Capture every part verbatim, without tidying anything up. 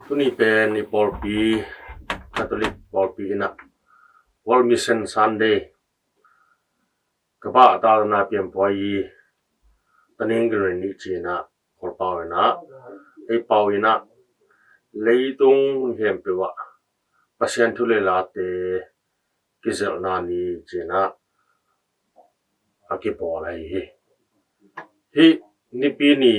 Tuni pen i pawlpi, Catholic pawlpi in ah World Mission Sunday, ka pa ta na pian poi i taning gari ni ci-in ah Kawlpau in ah, ei pau in ah leitung khempeuh ah Pasian thu le late kizelhna ni ci-in ah a kibawl ahi hi. Hih nipi ni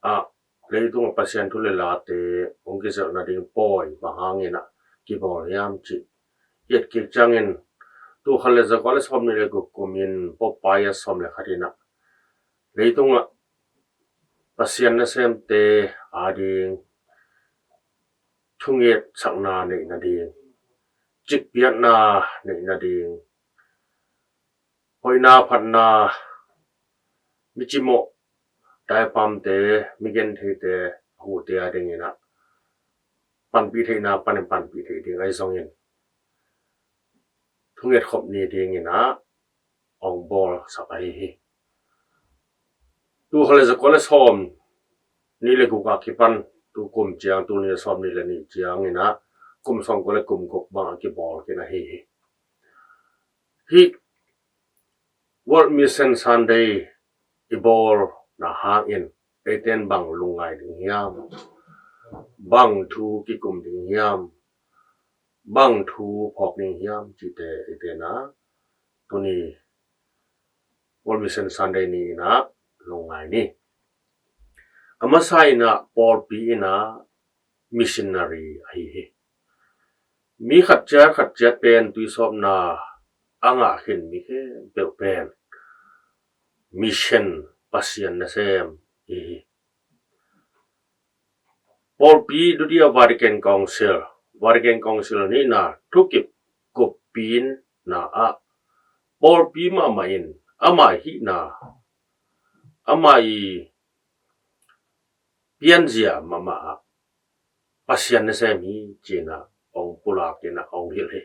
ah leitung a Pasian thu le late hong kizelhna ding pawi bang hangin ah kibawl hiam cih i et kik ciangin, tul khat le zakua le sawmnih le guk kumin Pope Pius sawm le khat in ah leitungah Pasian nasemte ading thungetsakna neih nading, cikpiakna neih nading, hoihna phatna, mi cimawh, taipamte, mi gentheite, a hute adingin ah panpih theihna panin panpih theih ding ahi zongin thungetkhop ni dingin ah hong bawlsak ahi hi. Tul khat le zakua le sawmnih le guk a kipan tu kum ciang, tul nih le sawmnih le nih ciangin ah kum sawmkua le kum guk bang a kibawl khin ahi hi. Hih World Mission Sunday i bawlna hangin eite in bang lungngai ding hiam, bang thu kikum ding hiam, bang thu phawk ding hiam cihte eite in ah tuni World Mission Sunday ni in ah lungngai ni. A masa in ah pawlpi in ah missionary ahi hi. Mi khat ciat khat ciat pen tuisawpna a ngah khin mi khempeuh pen mission, Pasian nasem ahi hi. Pawlpi dudia Vatican Council, Vatican Council nihna thukip kuppina ah pawlpi mahmah in ama hihna, ama i pianzia mahmah ah Pasian nasem hi ci-in ah hong pulak in ah hong hilh hi.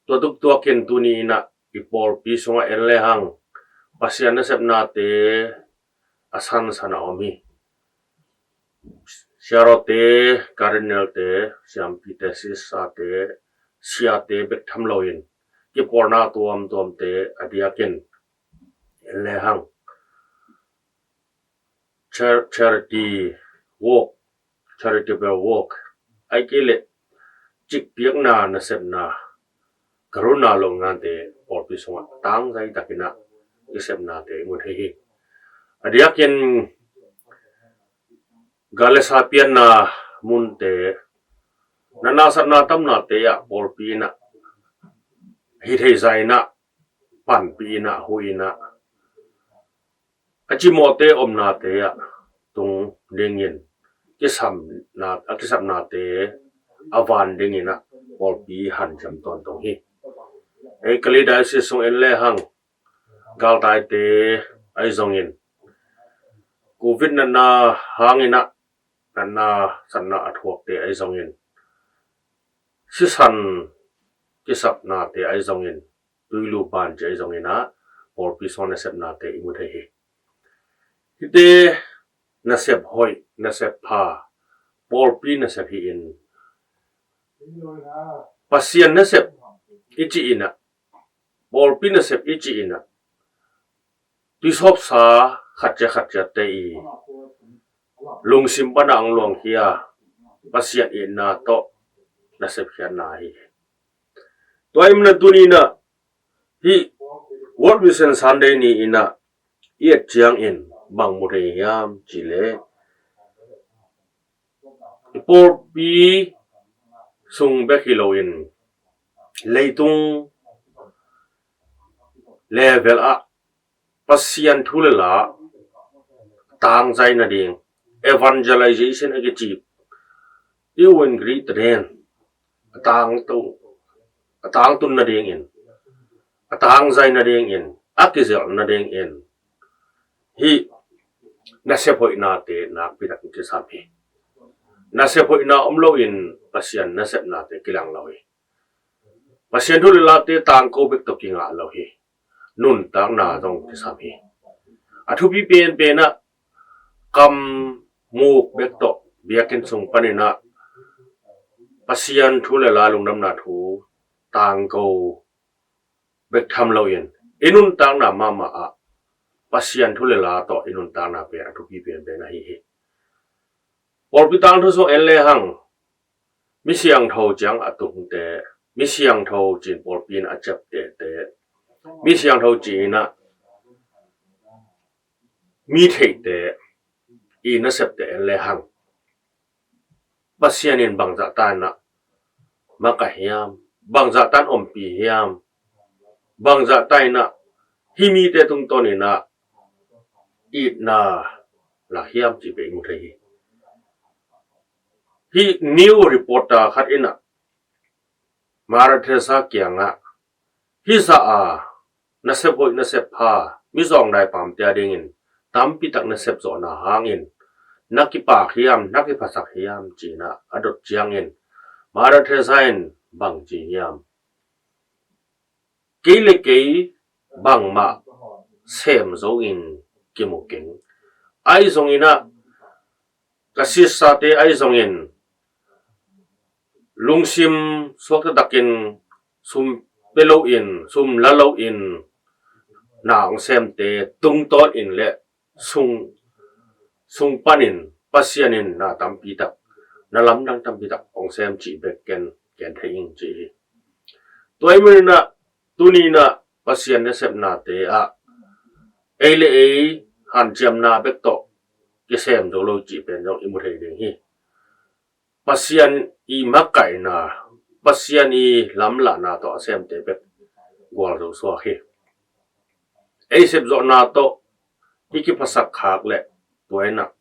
Tua tuktuakin tuni in ah i pawlpi sungah en lehang Pasian nasepnate a sansan a om hi. Siarawte, cardinalte, siampite, sisterte, siate bek tham loin kipawlna tuamtuamte a diakin en lehang char-, charity work, charitable work, ahih kei leh cikpiakna nasepna, karuna lawmngante pawlpi sungah tangzai takin ah i sepnate i mu thei hi. A diakin gal le sa pianna munte, natna satna tamnate ah pawlpi in ah hih theih zah in ah panpih in ah, huh in ah, a cimawhte omnate ah tung dingin kisapna, a kisapnate a van dingin ah pawlpi hanciam tawntung hi. Ei Kalay Diocese sung en lehang galtaite ahi zongin, Covid natna hangin ah natna satna a thuakte ahi zongin, sisan kisapnate ahi zongin, tuilu banci ahi zongin ah pawlpi sungah nasepnate i mu thei hi. Hihte nasep hoih, nasep pha, pawlpi nasep hi-in Pasian nasep i cih in ah, pawlpi nasep i cih in ah, tuisawpsa khat ciat khat ciatte i lungsim pan ah ang luangkhia Pasian itna tawh nasepkhiatna hi. Tua ahih manin tuni in ah hih World Mission Sunday ni in ah i et ciangin bang mu thei hiam cih leh, i pawlpi sung bek hi loin leitung level ah Pasian thu le la tangzai nading, evangelization a kici, i un gri taden a tangtu, a tangtun nadingin, a tangzai nadingin, a kizelh nadingin hih nasep hoihnate nakpi takin kisam hi. Nasep hoihna om loin Pasian nasepnate kilang lo hi. Pasian thu le late tangko bek tawh kingah lo hi. Nuntakna zong kisam hi. A thupi penpen ah kam muk bek tawh biakinn sung panin ah Pasian thu le la lungdamna thu tangko bek tham loin i nuntakna mahmah ah Pasian thu le la tawh i nuntakna pen a thupi penpen ahi hi. Pawlpi tangthu sung en lehang mi siangtho ciang a tungte, mi siangtho ci-in pawlpi in a ciaptehte, mi siangtho ci-in ah mi theihte i nasepte en lehang Pasian in bangzah ta in ah makaih hiam, bangzah ta in ompih hiam, bangzah ta in ah hih mite tungtawn in ah itna lak hiam cih pen i mu thei hi. Hih New Reporter khat in ah Mother Teresa kiangah hih zah a nasep hoih nasep pha mizawng daipamte a dingin tampitak nasep zawhna hangin na kipak hiam, na kiphasak hiam ci-in ah a dot ciangin Mother Teresa in bang ci hiam? Kei le kei bangmah sem zo in kimu keng. Ahi zongin ah ka sister-te ahi zongin lungsim suakta takin sum pia loin, sum la loin na hong semte tungtawn in le sung, sung panin Pasian in na tampitak, na lamdang tampitak hong sem cih bek ken, ken thei ing ci hi. Tua ahih manin ah tuni in ah Pasian nasepnate ah ei le ei hanciamna bek tawh kisem zo lo cih pen zong i mu thei ding hi. Pasian i makaihna, Pasian i lamlahna tawh a semte bek gualzo suak hi. Ei sepzawhna tawh i kiphasak khak leh tua in ah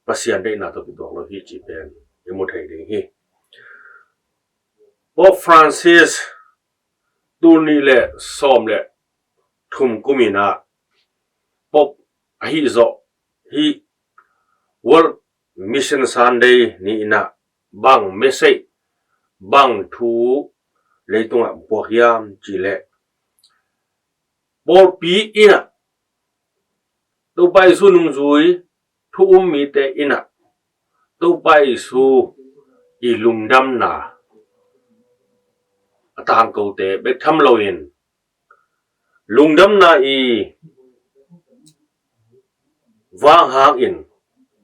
Pasian deihna tawh kituak lo hi cih pen i mu thei ding hi. Pope Francis tul nih le sawm le thum kum in ah Pope ahi zawh hih World Mission Sunday ni in ah bang message, bang thu leitungah buak hiam cih leh pawlpi in ah Topa Jesu nungzui thu um mite in ah Topa Jesu i lungdamna a tangkote bek tham loin lungdamna i vang hangin,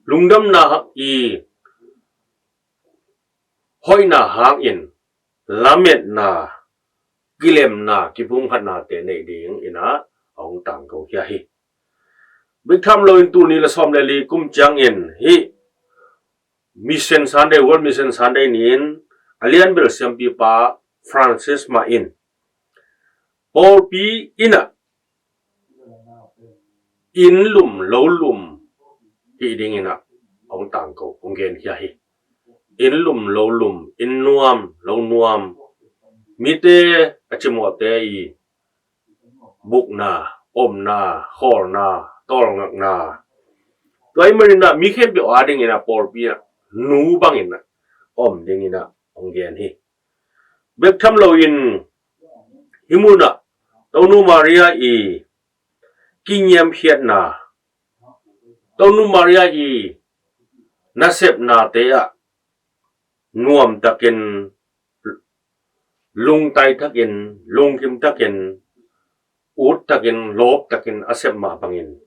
lungdamna i hoihna hangin lametna, kilemna, kipumkhatnate nei ding in ah a hong tangko khia hi. Bek tham loin tul nih le sawm le li kum ciangin hih Mission Sunday, World Mission Sunday ni-in a lianbel siampipa Francis mah in pawlpi in ah inn lum lo lum hih ding in ah hong tangko, hong genkhia hi. Inn lum lo lum, inn nuam lo nuam, mite a cimawhte i bukna, omna, khawlna, tawlngakna, tua ahih manin ah mi khempeuh a ding in ah pawlpi ah nu bangin ah om ding in ah hong gen hi. Bek tham loin hih mun ah Tonu Maria i kingiamkhiatna, Tonu Maria i nasepnate ah nuamtakin, lungtai takin, lungkim takin, ut takin, lawp takin a sep mah bangin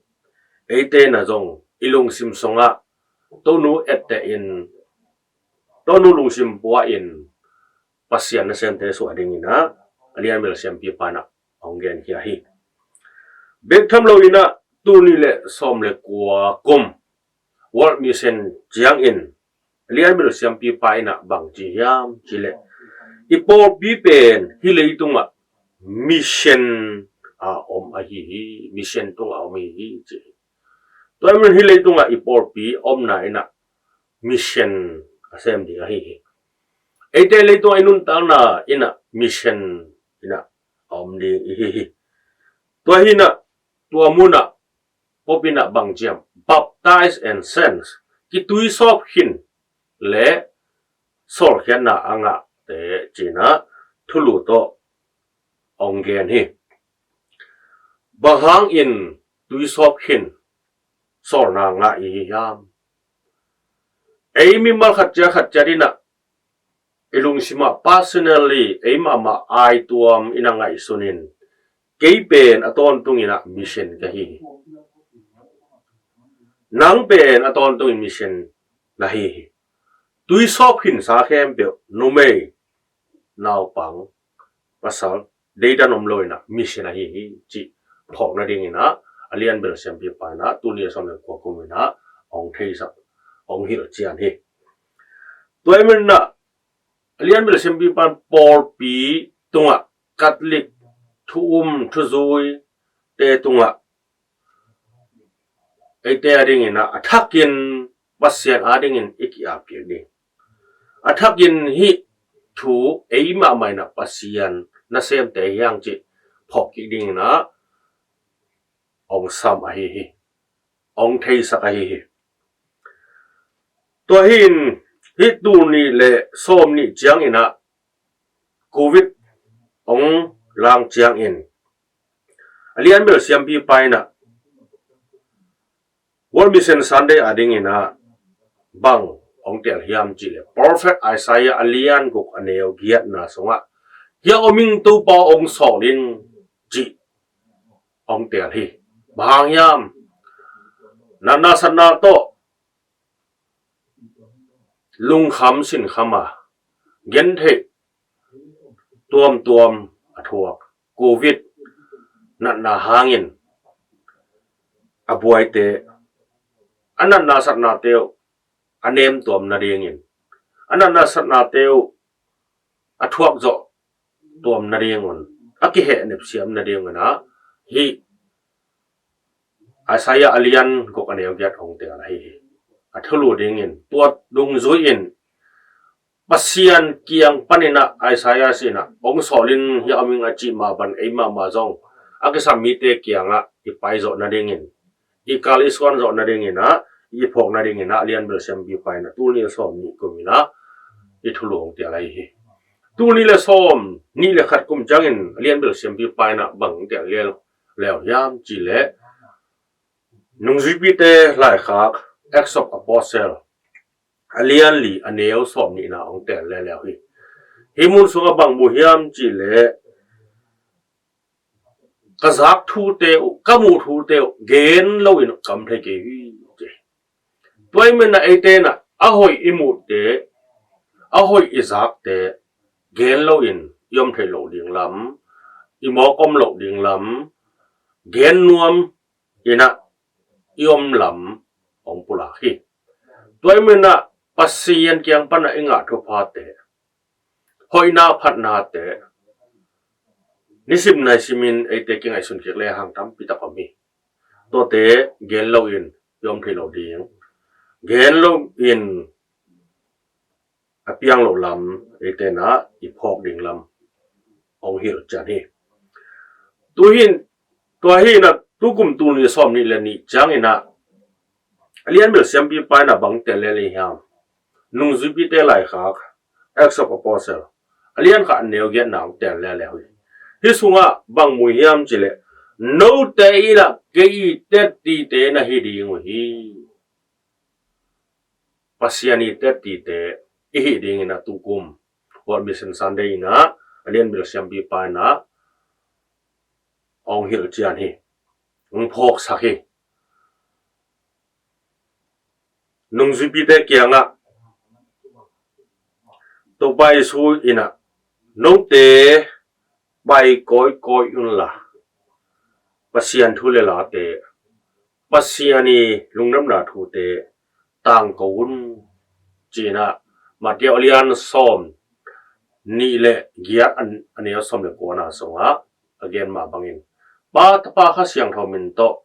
eite na zong i lungsim sungah Tonu etteh in, Tonu lungsim pua in Pasian nasemte suah ding in ah a lianbel siampipa in ah hong genkhia hi. Bek tham loin ah tul nih le sawm le kua kum World Mission ciangin a lianbel siampipa in ah bang ci hiam cih leh i pawlpi pen hih leitungah mission a om ahi hi, mission tungah om ahi hi ci hi. Tua ahih manin hih leitungah i pawlpi omna in ah mission a sem ding ahi hi. Eite leitungah i nuntakna in ah mission in ah a om ding ihi hi. Tua hi in ah tua mun ah Pope in ah bang ci hiam, baptize and send, kituisawp khin le sawlkhiatna a ngahte ci in ah thulu tawh hong gen hi. Bang hangin tuisawp khin sawlna ngah ihi hiam? Ei mimal khat ciat khat ciat in ah i lungsim ah personally ei mahmah aituam in ah ngaihsun in, kei pen a tawntung in ah mission ka hi hi. Nang pen a tawntung in mission na hi hi. Tuisawp khinsa khempeuh, numei, naupang, pasal, deidan om lo in ah mission ahi hi cih phawk nading in ah a lianbel siampipa in ah tuni a sawm le kua kum in ah hong theisak, hong hilhcian hi. Tua ahih manin ah a lianbel siampipa in pawlpi tungah, Catholic thu um thuzui te tungah eite ading in ah a thakin Pasian ading in i ki-ap kik ding, a thakin hih thu ei mahmah in ah Pasian nasemte hi hang cih phawk kik ding in ah hong sam ahi hi. Hong theisak ahi hi. Tua hi in, hih tul nih le sawm nih ciang in ah covid hong lang ciangin a lianbel siampipa in ah World Mission Sunday ading in ah bang hong tel hiam cih leh, Prophet Isaiah a lian guk a neu giatna sungah, hih a om ing Topa hong sawl in cih hong tel hi. Bang hang hiam? Natna satna tawh lungkham sinkham a, gentheih tuamtuam a thuak covid natna hangin a buaite, a natna satnate uh a nem tuam nadingin, a natna satnate uh a thuak zawh tuam nadingun, a kihehnep siam nadingun ah hih Isaiah a lian guk a neu giat hong tel ahi hi. A thulu dingin, tua dungzui in Pasian kiang panin ah Isaiah in ah hong sawl in hih a om ing a cih mah bang ei mahmah zong a kisam mite kiangah i pai zawh nadingin, i kal i suan zawh nadingin ah, i phawk nadingin ah a lianbel siampipa in ah tul nih le sawm nih kum in ah i thulu hong tel ahi hi. Tul nih le sawm nih le khat kum ciangin a lianbel siampipa in ah bang hong tel lel leu hiam cih leh, Nungzuipite Laikhak, Acts of Apostle a lian li a neu sawm nihna hong tel lel leu hi. Hih mun sungah bang mu hiam cih leh, ka zak thute uh, ka muh thute uh gen loin kam thei kei hi, ci. Tua ahih manin ah eite in ah a hoih i muhte, a hoih i zakte gen loin i om thei loh ding lam, i mawk om loh ding lam, gen nuam in ah i om lam hong pulak hi. Tua ahih manin ah Pasian kiang pan ah i ngah thuphate, hoihna phatnate nisim naisim in eite kingaihsun kik lehang tampi tak om hi. Tuate gen loin i om thei loh ding, gen loin a piang loh lam, eite in ah i phawk ding lam hong hilhcian hi. Tu hi in, tua hi in ah tukum tul nih sawm nih le nih ciangin ah a lianbel siampipa in ah bang tel lel hiam? Nungzuipite Laikhak, Acts of Apostle a lian khat a neu giatna hong tel lel leu hi. Hih sungah bang mu hiam cih leh, note in ah kei i tettite na hi ding uh hi. Pasian i tettite i hih dingin ah tukum World Mission Sunday in ah a lianbel siampipa in ah hong hilhcian hi, hong phawksak hi. Nungzuipite kiangah Topa Jesu in ah, note pai kawikawi unla, Pasian thu le late, Pasian i lungdamna thute tangko un, ci-in ah Matthai a lian sawm nih le giat a neu sawm le kuana sungah a gen mah bangin, Pa, Tapa, Kha Siangtho min tawh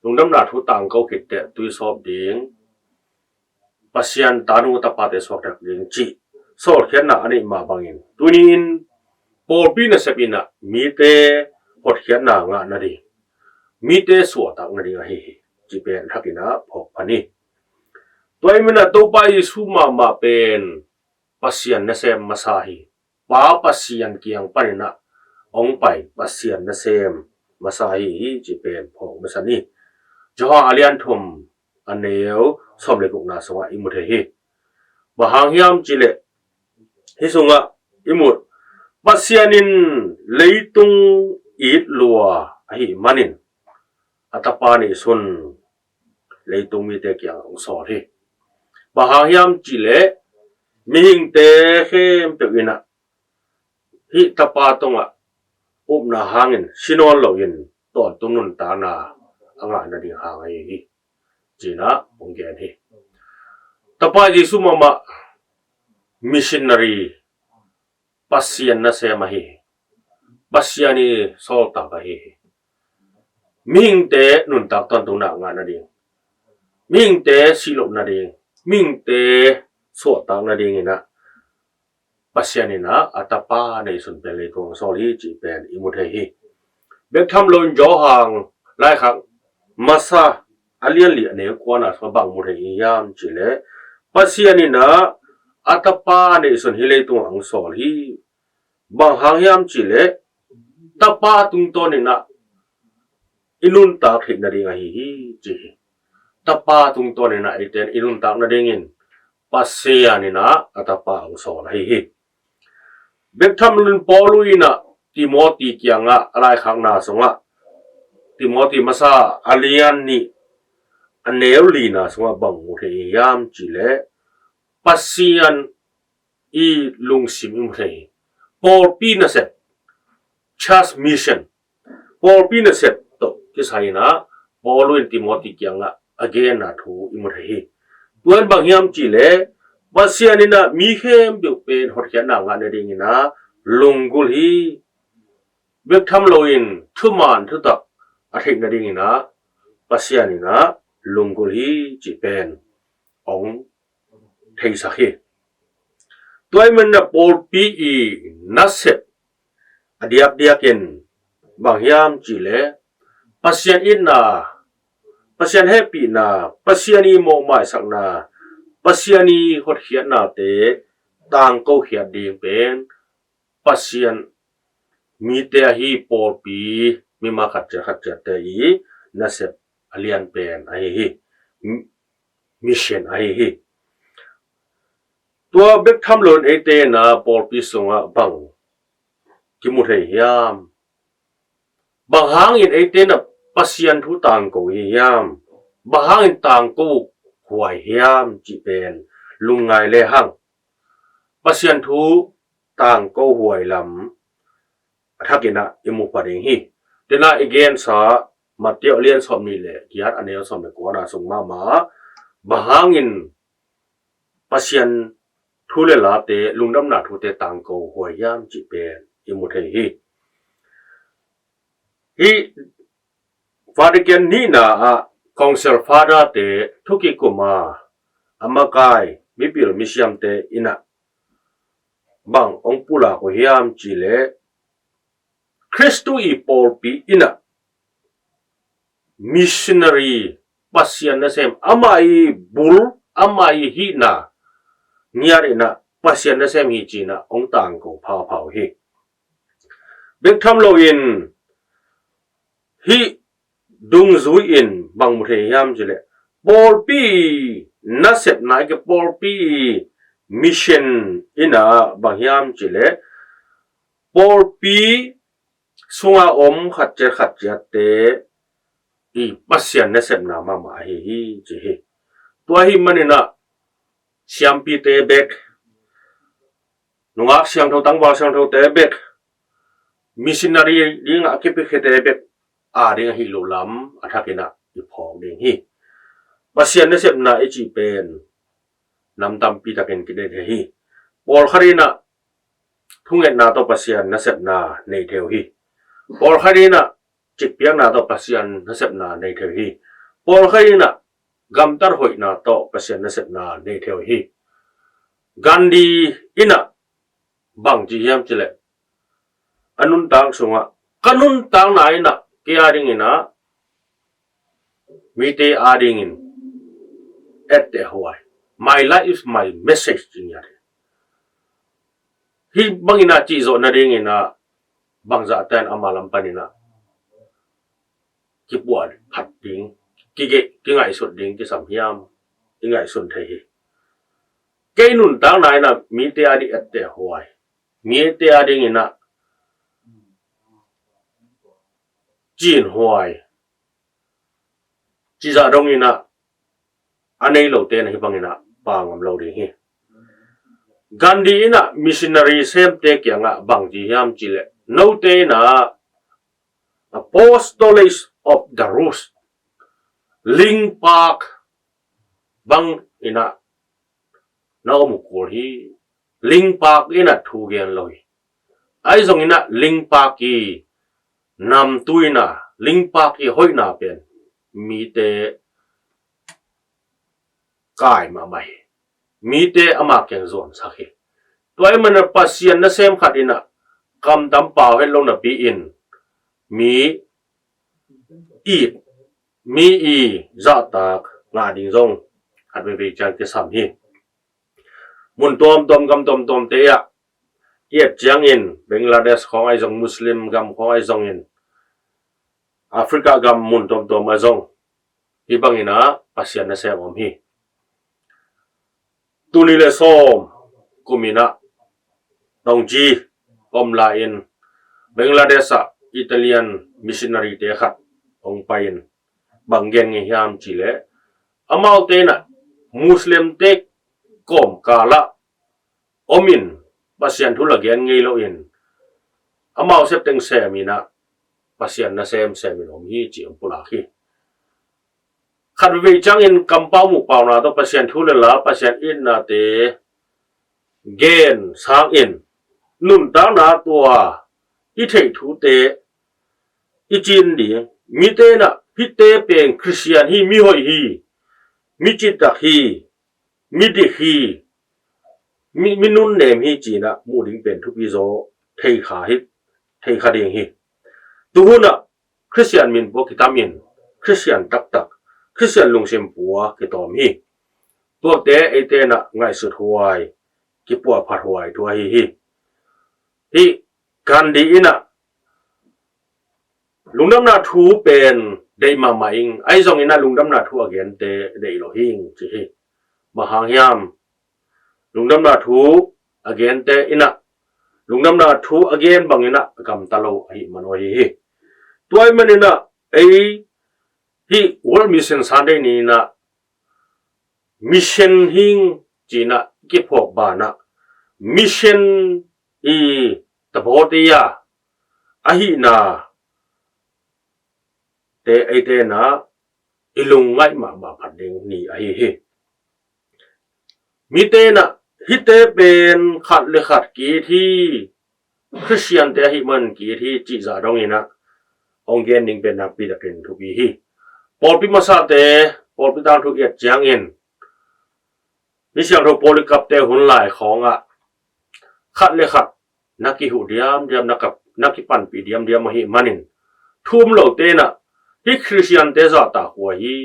lungdamna thu tangko khit teh tuisawp ding, Pasian tanu tapate suakta ding cih sawlkhiatna a neih mah bangin, tuni-in pawlpi nasep in ah mite hotkhiatna ngah nading, mite suahtak nading ahi hi, cih pen thakin ah phawk pha ni. Tua ahih manin ah Topa Jesu mahmah pen Pasian nasem masa hi. Pa Pasian kiang panin ah hong pai Pasian nasem masa ahi hi, cih pen phawk masa ni. Johan a lian thum a neu sawm le gukna sungah i mu thei hi. Bang hang hiam cih leh hih sungah i muh, Pasian in leitung it lua ahih manin a Tapa neihsun leitung mite kiangah hong sawl hi. Bang hang hiam cih leh mihingte khempeuh in ah hih Tapa tungah upna hangin si nawn loin tawntung nuntakna a ngah nading hang ahi hi, ci-in ah hong gen hi. Tapa Jesu mahmah missionary, Pasian nasem ahi hi. Pasian ii sawltak ahi hi. Mihingte nuntak tawntungna ngah nading, mihingte sih loh nading, mihingte suahtak nadingin ah Pasian in ah a Tapa neihsun pen leitung hong sawl hi cih pen i mu thei hi. Bek tham loin Johan laikhak masa a lian li a neu kuana sungah bang mu thei i hiam cih leh, Pasian in ah a Tapa neihsun hih leitung hong sawl hi. Bang hang hiam cih leh Tapa tungtawnin ah i nuntak theih nading ahi hi, ci hi. Tapa tungtawnin ah eite in i nuntak nadingin Pasian in ah a Tapa hong sawl ahi hi. Bek tham loin Paul in ah Timothy kiangah a laikhakna sungah, Timothy masa a lian nih a neu lina sungah bang mu thei i hiam cih leh, Pasian ii lungsim i mu thei hi. Pawlpi nasep, church mission, pawlpi nasep tawh kisai in ah Paul in Timothy kiangah a genna thu i mu thei hi. Tua in bang hiam cih leh Pasian in ah mi khempeuh pen hotkhiatna ngah nadingin ah lunggulh hi. Bek tham loin thuman thutak a theih nadingin ah Pasian in ah lunggulh hi cih pen hong theisak hi. Tua ahih manin ah pawlpi ii nasep a diakdiakin bang hiam cih leh Pasian itna, Pasian hehpihna, Pasian ii mawhmaisakna, Pasian ii hotkhiatnate tangkokhiat ding pen Pasian mite ahi, pawlpi mimal khat ciat khat ciatte ii nasep a lian pen ahi hi. Mission ahi hi. Tua bek tham loin eite in ah pawlpi sungah bang kimu thei hiam? Bang hangin eite in ah Pasian thu tangko i hiam? Bang hangin tangko huai hiam cih pen lungngai lehang Pasian thu tangko huai lam a thakin ah i mu pah ding hi. Tu-in ah i gensa Matthai a lian sawmnih le giat a neu sawm le kuana sung mahmah, bang hangin Pasian thu le late, lungdamna thute tangko huai hiam cih pen i mu thei hi. Hih Vatican nihna ah Council Father-te thu kikum a, a makai mipil misiamte in ah bang hong pulak uh hiam cih leh, Khristu ii pawlpi in ah missionary, Pasian nasem, amah ii bul, amah ii hihna ngiat in ah Pasian nasem hi ci-in ah hong tangko phapha uh hi. Bek tham loin hih dungzui in bang mu thei hiam cih leh, pawlpi nasepna, i ke pawlpi mission in ah bang hiam cih leh, pawlpi sunga om khat ciat khat ciatte ii Pasian nasepna mahmah ahi hi, ci hi. Tua ahih manin ah siampite bek, nungak siangtho, tangval siangthote bek, missionary dingah a kipiakhete bek ading ahi lo lam a thakin ah i phawk ding hi. Pasian nasepna i cih pen nam tampi takin kideih thei hi. Pawlkhat in ah thungetna tawh Pasian nasepna nei thei uh hi. Pawlkhat in ah cikpiakna tawh Pasian nasepna nei thei uh hi. Pawlkhat in ah gamtat hoihna tawh Pasian nasepna nei thei uh hi. Gandhi in ah bang ci hiam cih leh, a nuntak sungah, ka nuntakna in ah kei adingin ah mite adingin etteh huai, "My life is my message," ci ngiat hi. Hih bangin ah cih zawh nadingin ah bangzahte in ama lam panin ah kipuah phat ding, kige-, kingaihsut ding kisam hiam? I ngaihsun thei hi. Ei nuntakna in ah mite a ding etteh huai, mite a ding in ah cin huai, cih zah dong in ah a nei lote in ah hih bang in ah pang ngam lo ding hi. Gandhi in ah missionary semte kiangah bang ci hiam cih leh, note in ah apostles of the rose, lingpak bang in ah na om uh kul hi. Lingpak in ah thu gen lo hi. Ahi zong in ah lingpak i namtui na, lingpak i hoihna pen mite kai mahmah hi. Mite ama kiang zuansak hi. Tua ahih manin ah Pasian nasem khat in ah kamtam pau het lo napi in mi it, mi i zahtak ngah ding zong khat veivei ciang kisam hi. Mun tuamtuam, gam tuamtuamte ah i et ciangin, Bangladesh khawng ahi zong, Muslim gam khawng ahi zongin, Africa gam mun tuamtuam ah zong hih bang in ah Pasian nasem om hi. Tul nih le sawm kum in ah Taungci om lai-in Bangladesh ah Italian missionary te khat hong pai-in bang gen ngei hiam cih leh, amaute in ah Muslim te kawmkal ah om in Pasian thu la gen ngei lo in, amau sep teng sem in ah Pasian nasem sem in om hi ci hong pulak hi. Khat veivei ciangin kampau muh pauna tawh Pasian thu le la, Pasian itnate gen sangin nuntakna tua i theih thute i cin ding, mite in ah hihte pen Khristian hi, mi hoih hi, mi citak hi, mi dik hi, mi, mi nunnem hi ci-in ah muh ding pen thupi zaw thei kha hi, thei kha ding hi. Tuhun ah Khristian min pua kitam in, Khristian taktak, Khristian lungsim pua kitawm hi. Tuate eite in ah ngaihsut huai, kipuahphat huai thu ahi hi. Hih Gandhi in ah lungdamna thu pen deih mahmah ing, ahi zong in ah lungdamna thu a gente deih lo hing ci hi. Bang hang hiam? Lungdamna thu a gente in ah lungdamna thu a gen bang in ah a gamta lo ahih man aw hi hi. Tua ahih man in ah ei hih World Mission Sunday ni in ah mission hing ci-in ah kiphawk banah mission i tabawte a ahihna te eite in ah i lungngaih mahmah phat ding ni ahi hi. Mite in ah hihte pen khat le khat ki-it hi, Khristiante ahih man ki-it hi cih zah dong in ah hong gen ding pen nakpi takin thupi hi. Pawlpi masate, pawlpi tangthu i et ciangin, mi siangtho Polycarp te hun lai khawngah khat le khat na kihuh diamdiam, na kap, na kipanpih diamdiam ahih manin, thu um lote in ah hih Khristiante zahtak huai hi,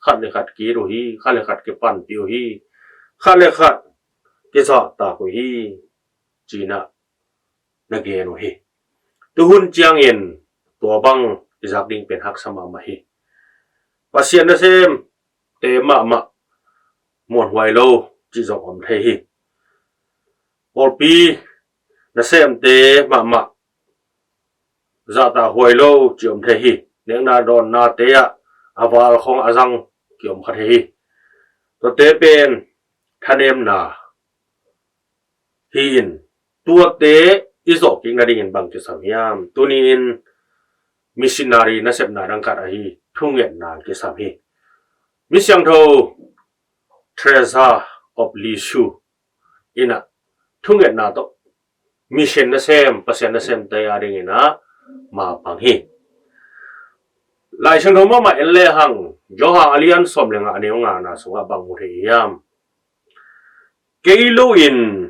khat le khat ki-it uh hi, khat le khat kipanpih uh hi, khat le khat kizahtak uh hi ci-in ah na gen uh hi. Tuhun ciangin tua bang i zak ding pen haksa mahmah hi. Pasian nasemte mahmah muanhuai lo cih zong om thei hi. Pawlpi nasemte mahmah zahtak huai lo cih om thei hi. Nekna dawnnate ah a val khawng a zang ki-om kha thei hi. Tuate pen thanemna hi-in, tuate i zawhkik nadingin bang kisam hiam? Tuni-in missionary nasepna dang khat ahi thungetna kisam hi. Mi siangtho Teresa of Lisieux in ah thungetna tawh mission nasem, Pasian nasemte a dingin ah mapang hi. Lai Siangtho mahmah en lehang, Johan a lian sawm le nga, a neu ngana sungah bang mu thei hiam? Kei lo-in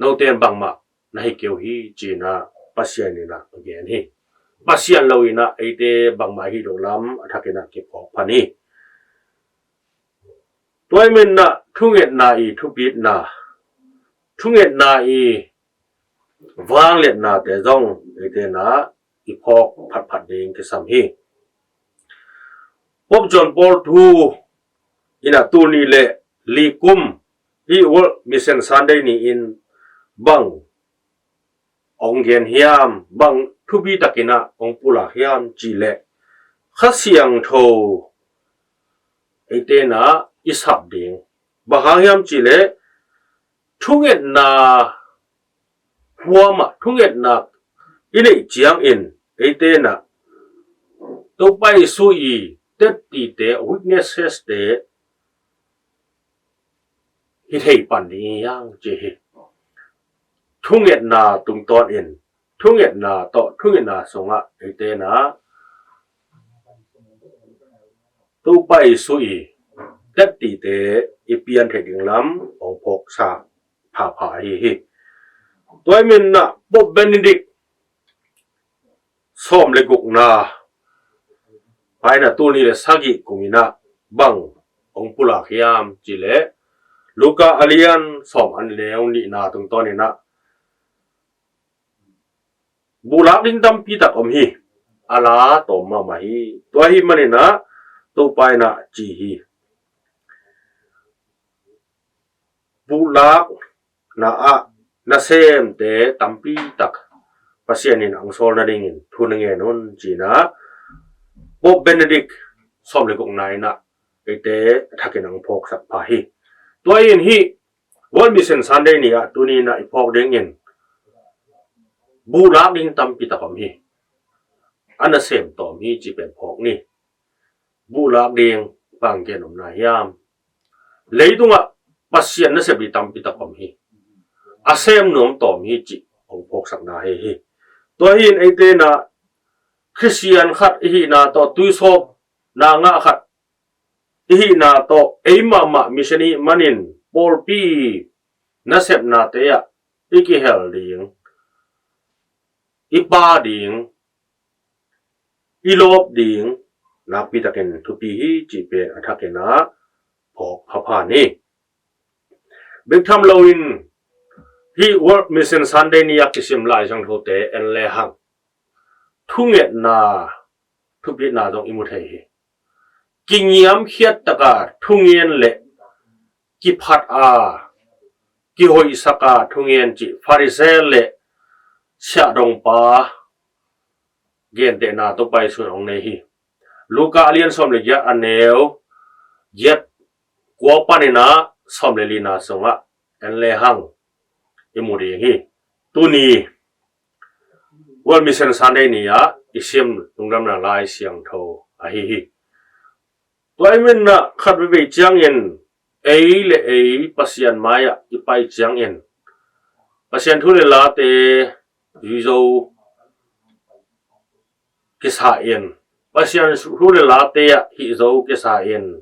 note in bangmah na hi kei uh hi ci-in ah Pasian in ah a gen hi. Pasian lo-in ah eite bangmah hi lo lam a thakin ah kiphawk phan hi. Tua ahih manin ah thungetna i thupitna, thungetna i vangliatnate zong eite in ah i phawk phatphat ding kisam hi. Pope John Paul thu in ah tul nih le li kum Hih World Mission Sunday ni-in bang hong gen hiam, bang thupi takin ah hong pulak hiam cih leh, Kha Siangtho eite in ah i sap ding. Bang hang hiam cih leh, thungetna huam ah, thungetna i neih ciangin eite in ah Topa Jesu i tettite, witnesses te hi thei pan ding hi hang ci hi. Thungetna tungtawnin, thungetna tawh, thungetna sungah eite in ah Topa Jesu i tettite i pian theih ding lam hong phawksak phapha ahi hi. Tua ahih manin ah Pope Benedict sawm le gukna pa in ah tul nih le sagih kumin ah bang hong pulak hiam cih leh, Luka a lian sawm a neu nihna tungtawnin ah buhlak ding tampi tak om hi. A la tawm mahmah hi. Tua ahih manin ah Topa in ah ci hi. Buhlakna ah nasemte tampi tak Pasian in hong sawl nadingin thu na ngen un ci-in ah Pope Benedict sawm le gukna in ah eite a thakin hong phawksak pha hi. Tua in hih World Mission Sunday ni ah tuni in ah i phawk dingin buhlak ding tampi tak om hi. A nasem tawm hi ci pen phawk ni. Buhlak ding bang gen nuam na hiam? Leitungah Pasian nasep ding tampi tak om hi. A sem nuam tawm hi cih hong phawksakna hi hi. Tua hi-in eite in ah Khristian khat i hihna tawh, tuisawpna ngah khat i hihna tawh, ei mahmah mission i hih manin pawlpi nasepnate ah i kihel ding, i pa ding, i lawp ding nakpi takin thupi hi cih pen a thakin ah phawk phapha ni. Bek tham loin hih World Mission Sunday ni a kisim Lai Siangthote en le hang, thungetna thupitna zong i mu thei hi. Kingiamkhiat taka thungen le kiphat a, kihoihsak a thungen cih Pharisee le siahdongpa gentehna Topa Jesu in hong nei hi. Luka a lian sawm le giat, a neu giat, kua panin ah sawm le lina sungah en le hang i mu ding hi. Tuni World Mission Sunday ni ah i sim Lungdamna Lai Siangtho ahi hi. Tua ahih manin ah khat veivei ciangin ei le ei Pasian mai-ah i pai ciangin Pasian thu le late zui zo kisa in, Pasian thu le late ah hih zo kisa in,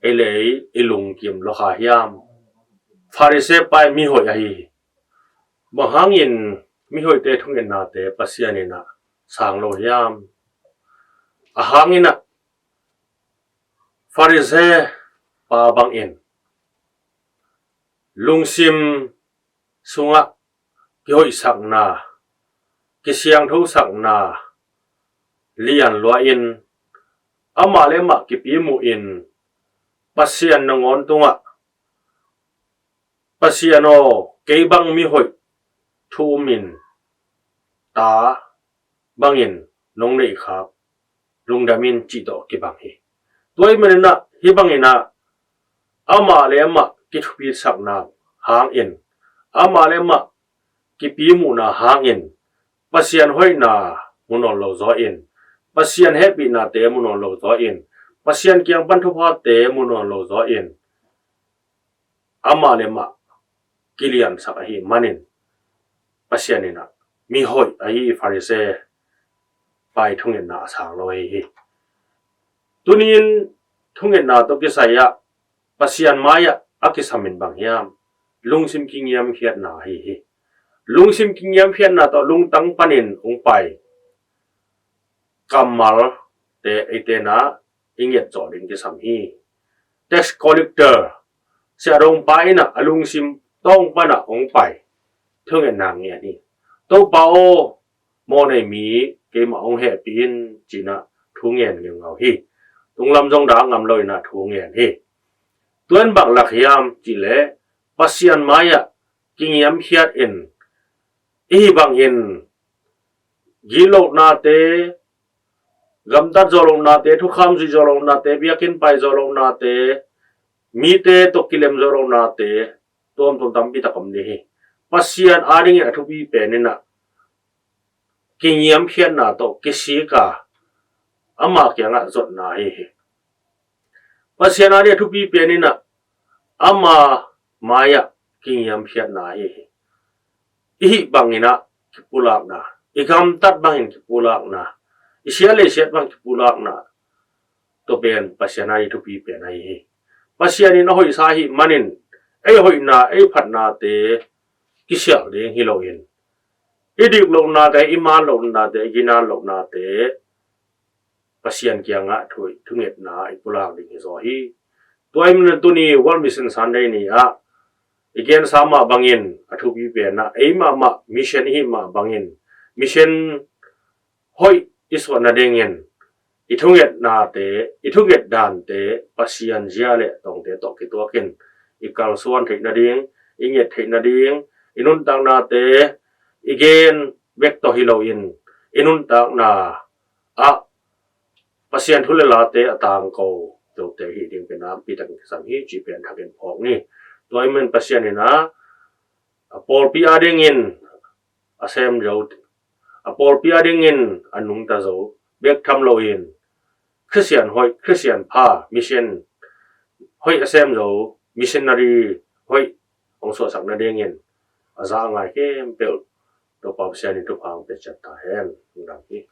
ei le ei i lungkim lua kha hiam? Pharisee pa in mihoih ahi hi. Bang hangin mihoihte thungetnate Pasian in ah sang lo hiam? A hangin ah Pharisee pa bangin lungsim sungah kihoihsakna, kisiangthosakna lian lua in, amah le amah kipimu in, Pasian nangawn tungah, Pasian aw, kei bang mihoih thu um in, ta bangin nong neihkhak lungdam in cih tawh kibang hi. Tua ahih manin ah hih bangin ah amah le amah kithupisakna hangin, amah le amah kipimuhna hangin Pasian hoihna mu nawn lo zaw in, Pasian hehpihnate mu nawn lo zaw in, Pasian kiang pan thuphate mu nawn lo zaw in, amah le amah kiliansak ahih manin Pasian in ah mihoih ahi Pharisee pa i thungetna a sang lo ahi hi. Tuni-in thungetna tawh kisai ah Pasian mai-ah a kisam in bang hiam? Lungsim kingiamkhiatna ahi hi. Lungsim kingiamkhiatna tawh lungtang panin hong pai kammalte eite in ah i ngetcawh ding kisam hi. Tax collector, siahdongpa in ah a lungsim tawng pan ah hong pai thungetna ngen hi. Topa aw, mawhnei mi keimah hong hehpih in ci-in ah thu ngen ngeungau hi. Tunglam zong dah ngam lo in ah thu ngen hi. Tua in bang lak hiam cih leh Pasian mai-ah kingiamkhiat in, i hi bangin gitlohnate, gamtat zawhlohnate, thukham zuih zawhlohnate, biakinn pai zawhlohnate, mite tawh kilem zawhlohnate, tuamtuam tampi tak om ding hi. Pasian adingin a thupi pen in ah kingiamkhiatna tawh kisik a, ama kiangah zotna ahi hi. Pasian adingin a thupi pen in ah ama mai-ah kingiamkhiatna ahi hi. I hih bangin ah kipulakna, i gamtat bangin kipulakna, i siat le siat bang kipulakna, tua pen Pasian adingin thupi pen ahi hi. Pasian in a hoihsa ahih manin ei hoihna, ei phatnate kisial ding hi loin, i diklohnate, i manlohnate, i ginanlohnate Pasian kiangah thu, thungetna i pulak ding hi zaw hi. Tua ahih manin tuni World Mission Sunday ni-ah i gensa mah bangin a thupi pen ah ei mahmah mission i hih mah bangin mission hoih i suah nadingin i thungetnate, i thunget dante Pasian zia le tongte tawh kituakin i kalsuan theih nading, i nget theih nading, i nuntaknate i gen bek tawh hi loin i nuntakna ah Pasian thu le late a tangko zote hih ding pen a pitak kisam hi cih pen thakin phawk ni. Tua ahih manin Pasian in ah a pawlpi adingin a sem zo, a pawlpi adingin a nungta zo bek tham loin Khristian hoih, Khristian pha, mission hoih a sem zo, missionary hoih hong suahsak nadingin a za a ngai khempeuh Topa Pasian in thupha hong pia ciat ta hen. Lungdam hi.